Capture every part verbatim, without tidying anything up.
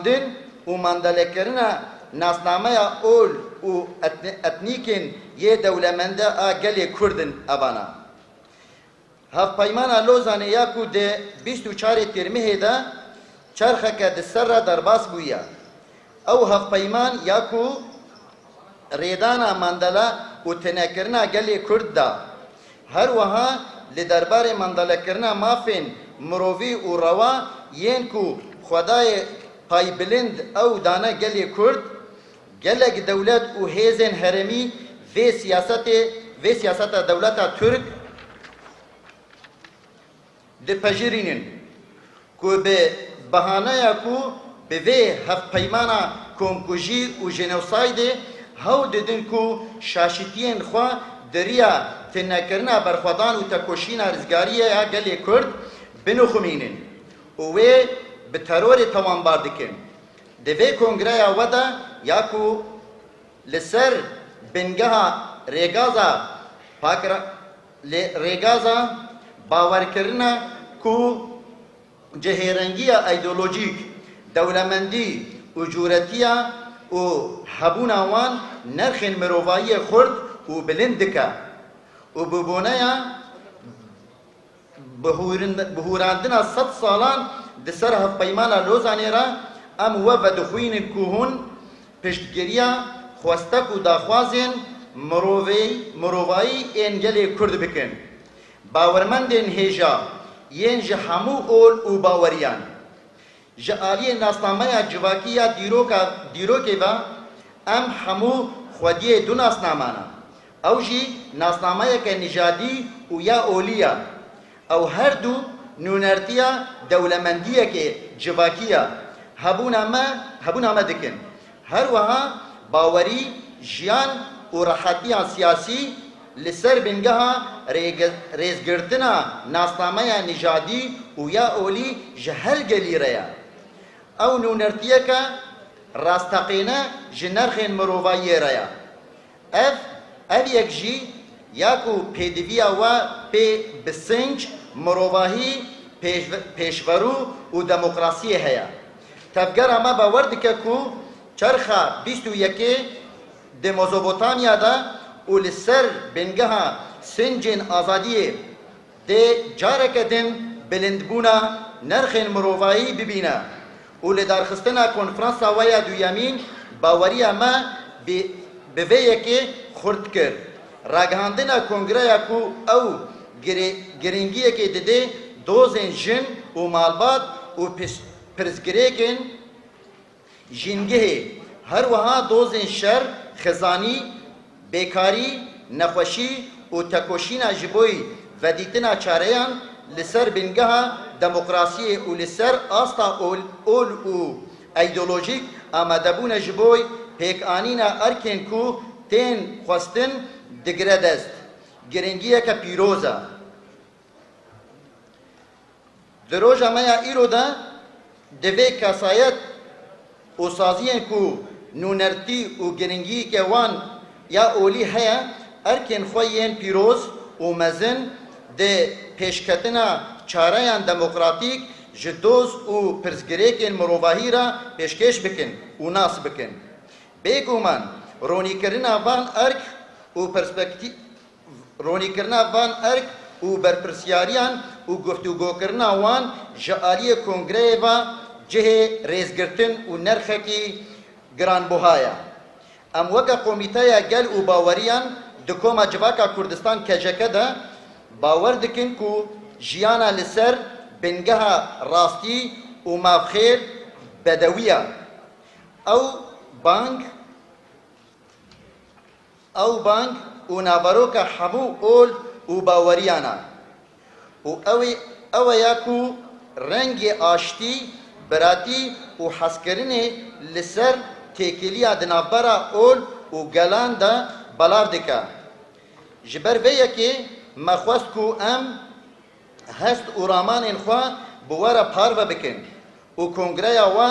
Din û mandalekirina nasnameya ol û etni-, etnîkên yê dewlemende a gelê Kurd in evana. Hevpeymana Lozanê ya ku di bîst û çarê Tîrmihê de çerxeke di ser re derbas bûye. Ew hevpeyman ya ku rêdana mandala û tinekirina gelê Kurd da. Her wiha li derbarê mandalekirina mafên mirovî û rewa yên ku xwedayê paybilind ew dane gelê Kurd, gelek dewlet û hêzên herêmî vê siyasetê, vê siyaseta dewleta Tirk dipejirînin ku bi bahaneya ku bi vê hevpeymana komkujî û jenosaydê hewl didin ku şaşitiyên xwe di riya tinekirina berxwedan û tekoşîna rizgariyê ya gelê Kurd binixumînin û wê bi terorê tewanbar dikin. Di vê kongreya we de ya ku li ser bingeha rêgaza pakra-, lê rêgaza bawerkirina ku cihêrengiya îdeolojîk, dewlemendî û cûretiya û hebûna wan nerxên mirovahiyê xurt û bilind dike û bi boneya bihûrin-, bihûrandina sed salan di ser Hevpeymana Lozanê re em we vedixwînin ku hûn piştgiriya xwestek û daxwazên mirovê-, mirovayî ên gelê Kurd bikin. Bawermendên hêja yên ji hemû ol û baweriyan. Ji aliyê nasnameya civakî ya dîroka, dîrokê ve em hemû xwediyê du nasnaman e. Ew jî nasnameyeke nijadî û ya olî ye. Ew her du nûnertiya dewlemendiyekê civakî ye. Hebûna me, hebûna me dikin. Her wiha bawerî, jiyan û rehetiya siyasî li ser bingeha rêge-, rêzgirtina nasnameya nijadî û ya olî ji her gelî re ye. Ew nûnertiyeke rasteqîne ji nerxên mirovayiyê re ye. Ev, ev yek jî ya ku pêdiviya we pê bi sinc, mirovahî, pêşve-, pêşverû û demokrasiyê heye. Tevgera me bawer dike ku çerxa bîst û yekê di Mezopotamya de û li ser bingeha sincên azadiyê dê careke din bilindbûna nerxên mirovahî bibîne û lidarxistina konferansa we ya duyemîn baweriya me bi, bi vê yekê xurt kir. Ragihandina kongreya ku ew girê-, giringiyekê didê dozên jin û malbat û pis-, pirsgirêkên jîngehê, her wiha dozên şer, xizanî, bêkarî, nexweşî û tekoşîna ji bo vedîtina çareyan li ser bingeha demokrasiyê û li ser asta ol, ol û îdeolojîk amadebûne ji bo pêkanîna erkên ku tên xwestin digire dest. Giringiyeke pîroz e. Di roja me ya îro de di vê kesayet û saziyên ku nûnertî û giringiyeke wan ya olî heye, erkên xwe yên pîroz û mezin di pêşketina çareyan demokratîk ji doz û pirsgirêkên mirovahî re pêşkêş bikin û nas bikin. Bêguman, ronîkirina van erk û perspektî-, ronîkirina van erk û berpirsiyariyan û guftûgokirina wan ji aliyê kongreyê ve cihê rêzgirtin û nerxekî giranbuha ye. Em weke Komîteya Gel û Baweriyan di Koma Civaka Kurdistan, K C K, de bawer dikin ku jiyana li ser bingeha rastî û mafxêr bedewî ye. Ew bang, ew bang û naveroka hemû ol û baweriyan e. Û ew ê, ew e ya ku rengê aştî, biratî û hezkirinê li ser têkiliya di navbera ol û gelan de belav dike. Ji ber vê yekê me xwest ku em hest û ramanên xwe bi we re parve bikin û kongreya we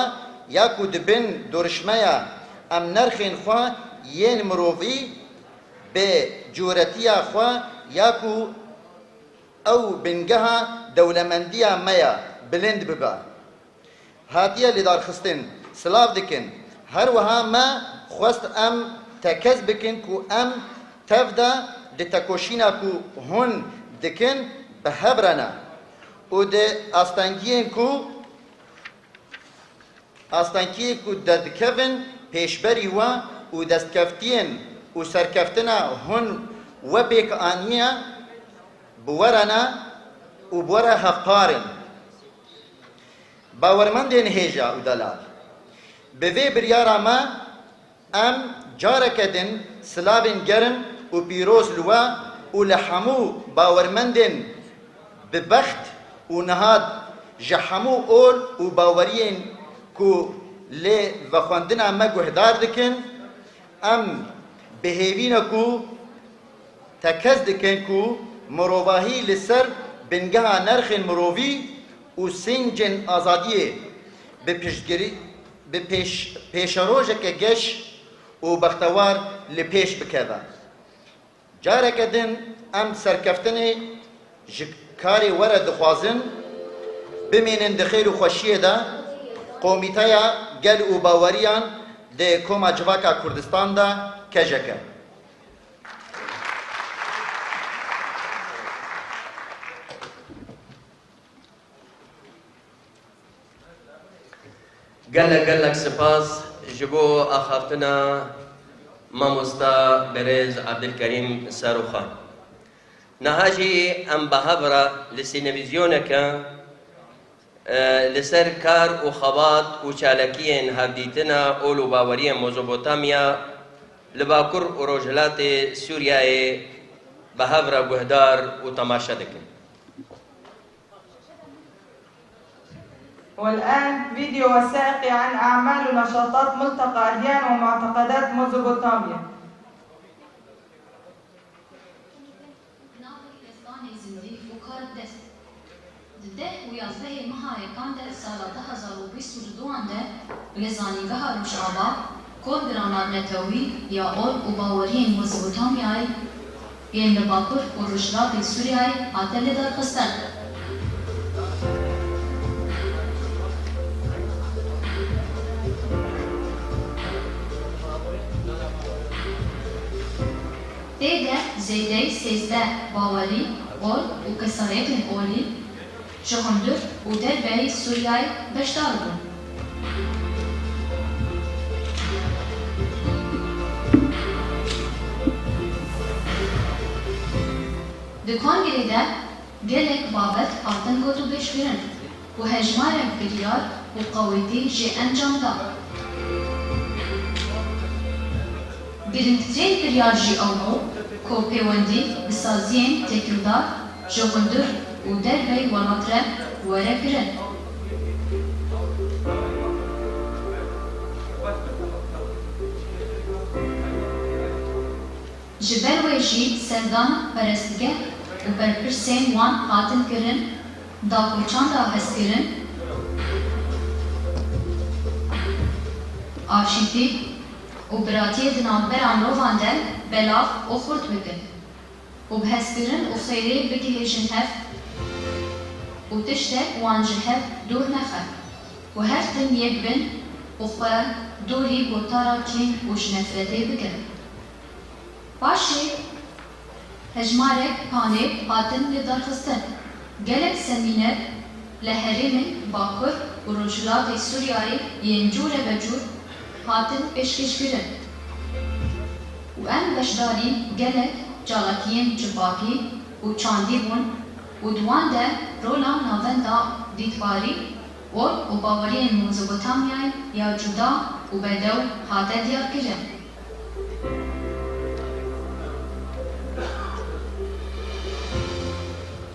ya ku di bin dorişmeya em nerxên xwe yên mirovî bi cûretiya xwe ya ku ew bingeha dewlemendiya me ya bilind bibe. Hatiye lidarxistin, Silav dikin. Her wiha me xwest em tekez bikin ku em tev de di tekoşîna ku hûn dikin bi hev re ne û di astengiyên ku, astengiyên ku derdikevin pêşberî we û destkeftiyên û serkeftina hûn we pêk aniye bi we re ne û bi we re hevpar in. Bawermendên hêja û delal, bi vê biryara me em careke din silavên germ û pîroz li we û li hemû bawermendên bi bext û niha ji hemû ol û baweriyên ku lê vexwendina me guhdar dikin, em bi hêvî ne ku tekez dikin ku mirovahî li ser bingeha nerxên mirovî û sîncên azadiyê bi piştgirî, bi pêş-, pêşerojeke geş û bextewar li pêş bikeve. Careke din em serkeftinê ji karê we re dixwazin, bimînin di xêr û xweşiyê de. Komîteya Gel û Baweriyan di Koma Civaka Kurdistan de kejek e. Gelek gelek spas ji bo axaftina mamosta berêz Abdilkerîm Serûxan. Niha jî em bi hev re li sînevîzyoneke, e, li ser kar û xebat û çalakiyên hevdîtina ol û baweriyên Mezopotamya li Bakur û Rojhilatê Sûriyeyê bi hev re guhdar û temaşe dikin. والآن فيديو وثائقي عن أعمال ونشاطات ملتقى أديان ومعتقدات ميزوبوتاميا. Bi navê Destan ê Zindî û Kar Dest. Di deh û yazdehê meha yekan de sala du hezar û bîst û duan de li Zanîngeha Rojava Kongra Navnetewî ya Ol û Baweriyên Mezopotamyayê yên li Bakur û Rojhilatê Sûriyeyê hate lidarxistin. Tê de zêdeyî sêzdeh bawerî, ol û kesayetên olî ji hundir û derveyî Sûriyeyê beşdar bûn. Di kongrê de gelek babet hatin gotûbêjkirin û hejmarek biryar û qawetî jê encam da. Girîngtirîn biryar jî ew bû ku pêwendî bi saziyên têkildar ji hundir û derveyî welat re were kirin. Ji ber wê jî serdana perestgeh û berpirsên wan hatin kirin, da ku çanda hezkirin, aşîtî û biratiyê di navbera mirovan de belav û xurt bikin û bi hezkirin û xêrê bigihêjin hev û tiştek wan ji hev dûr nexe û her tim yek bin û xwe dûrî gotara kîn û ji nefretê bikin. Paşê hejmarek panel hatin lidarxistin. Gelek semîner li herêmên Bakur û Rojhilatê Sûriyeyê yên cûre be cûr hatin pêşkêşkirin û em beşdarî gelek çalakiyên civakî û çandî bûn û di wan de rola navenda dîtbarî, ol û baweriyên Mezopotamyayê ya cuda û bedew hate diyarkirin.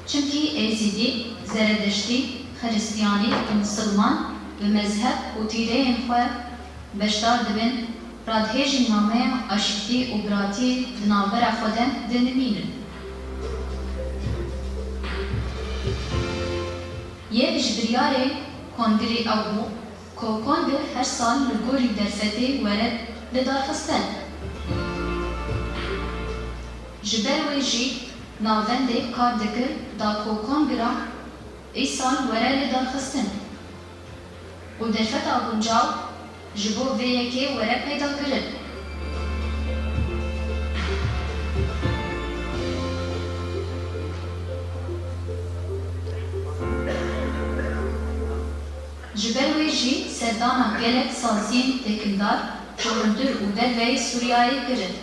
Çimkî Êzîdî, Zeredeştî, Xiristiyanî û Misilman bi mezheb û tîreyên xwe beşdar dibin, radihêjî nameya aşîtî û biratiyê di navbera xwe de dinimînin. Yek ji biryarên kongirê ew bû ku kongir her sal li gorî derfetê were lidarxistin. Ji ber wê jî navendê kar dikir da ku kongira îsal were lidarxistin û derfeta guncaw Ji bo vê yekê were peydakirin. Ji ber wê jî serdana gelek saziyên têkildar ji hundir û derveyê Sûriyayê kirin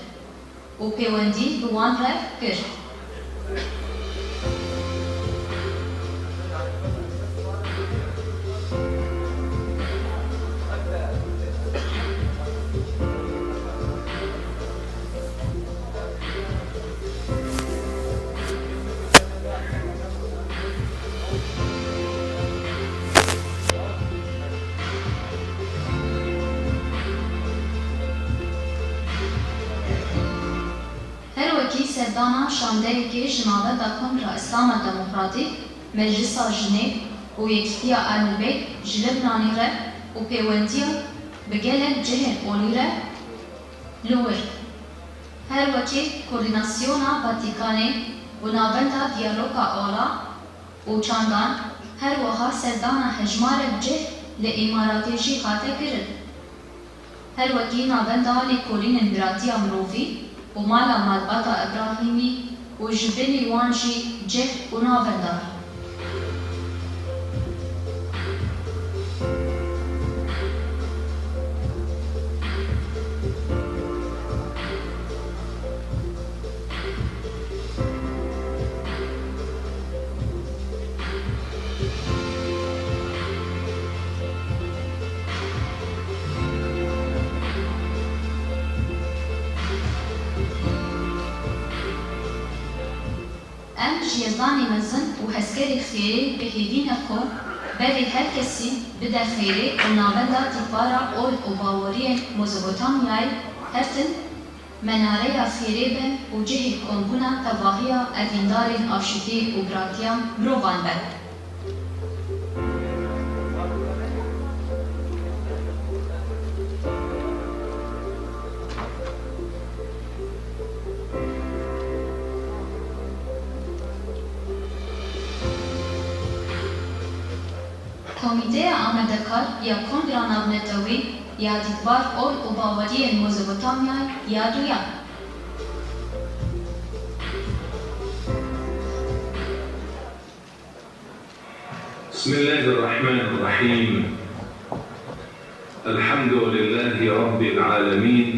û pêwendî bi wan re kir. Her wekî serdana şandeyekê ji navenda Kongra Îslama Demokratîk, Meclisa Jinê û Yekîtiya Ehlulbeyt ji Libnanê re û pêwendiya bi gelek cihên olî re li wir. Her wekî koordînasyona Vatîkanê û Navenda Diyaloga Ola û Çandan, her wiha serdana hejmarek cih li Îmaratê jî hate kirin. Her wekî Navenda Lêkolînên Biratiya Mirovî û Mala Malbata Îbrahîmî û ji binî wan jî cih û navenda. Em ji Yezdanê mezin û hezkerê xêrê bi hêvî ne ku berê her kesî bide xêrê û navenda dîtbara ol û baweriyên Mezopotamyayê her tim menareya xêrê be û cihê kombûna tevahiya evîndarên aşîtî û biratiya mirovan be. Komîteya Amadekar ya Kongra Navnetewî ya Dîtbar Ol û Baweriyên Mezopotamyayê ya Duyan. بسم الله الرحمن الرحيم. الحمد لله رب العالمين.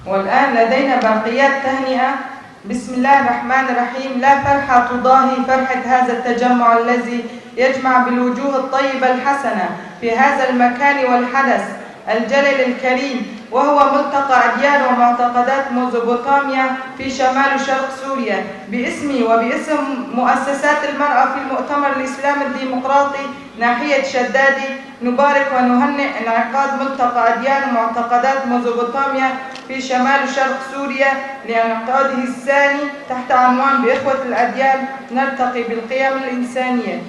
والآن لدينا برقيات تهنئة. بسم الله الرحمن الرحيم. لا فرحة تضاهي فرحة هذا التجمع الذي يجمع بالوجوه الطيبة الحسنة في هذا المكان والحدث الجلل الكريم، وهو ملتقى أديان ومعتقدات ميزوبوتاميا في شمال وشرق سوريا. باسمي وباسم مؤسسات المرأة في المؤتمر الإسلامي الديمقراطي ناحية شدادي، نبارك ونهنئ انعقاد ملتقى أديان ومعتقدات ميزوبوتاميا في شمال وشرق سوريا لانعقاده الثاني تحت عنوان بإخوة الأديان نرتقي بالقيم الإنسانية.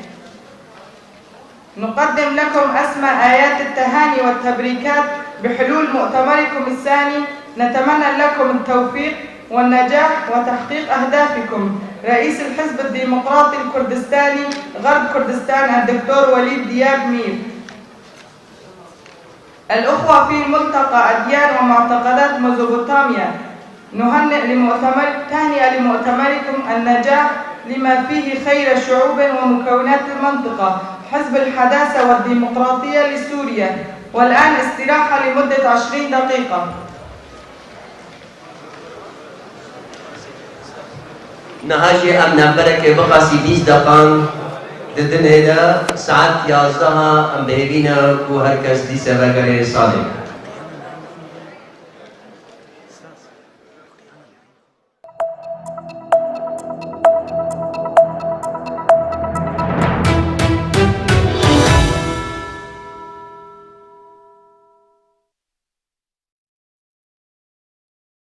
نقدم لكم أسمى آيات التهاني والتبريكات بحلول مؤتمركم الثاني. نتمنى لكم التوفيق والنجاح وتحقيق أهدافكم. رئيس الحزب الديمقراطي الكردستاني غرب كردستان الدكتور وليد دياب مير. الأخوة في ملتقى أديان ومعتقدات ميزوبوتاميا، نهنئ لمؤتمر، تهنئة لمؤتمركم النجاح لما فيه خير شعوب ومكونات المنطقة، حزب الحداثة والديمقراطية لسوريا. والآن استراحة لمدة عشرين دقيقة. Niha jî em navberekê biqasî bîst deqan didin hêle, saet yazdeha em bi hêvî ne ku her kes dîse vegerê salê.